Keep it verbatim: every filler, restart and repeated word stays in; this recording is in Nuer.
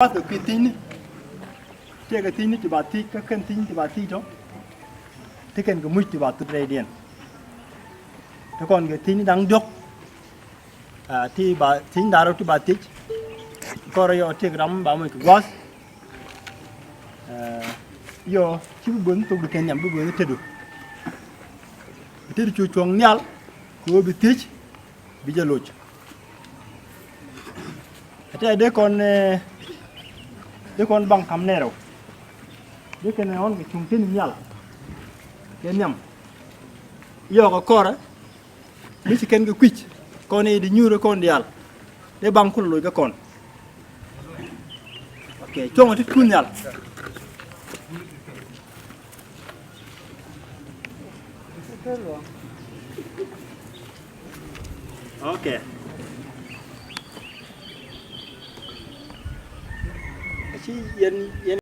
Gua̱th kɛ kui̱ thiecni. Tëëkɛ thiecni ti ba thiec, kä kɛn thiecni ti ba thiec tɔ. Ti kɛn kɛ muc ti ba thut rɛydiɛn. Ti kɔn kɛ thiecni da̱ŋ diɔ̱k. Ah, ti ba thiecni da̱ŋ rɛw ti ba thiec. Kɔrɛ yɔ tëëk ram ba muc kɛ gua̱th. Ah, yɔ ci bi buɔ̱th ni thok di kɛn nhiam, bi buɔ̱th ni tetdu. Tetdu cu cuɔ̱ŋ nhial kɛ ɣöö bi thiec, bi jɛ loc. Ɛ tɛ dee kɔn, eh, dee kɔn baŋ kam nɛɛrɛw. Dee kɛn ɛ ɣɔn kɛ cuŋ teni nhial kɛ nhiam. Yɔɔk ɛ kɔrɛ mi ci kɛn kɛ kui̱c kɔn i̱ di nyuurɛ kɔn diaal. Dee baŋ kulɛ loc kɛ kɔn. Ok, cuɔ̱ŋ ɛ ti tuun nhial. Ok. Ci yɛn, yɛn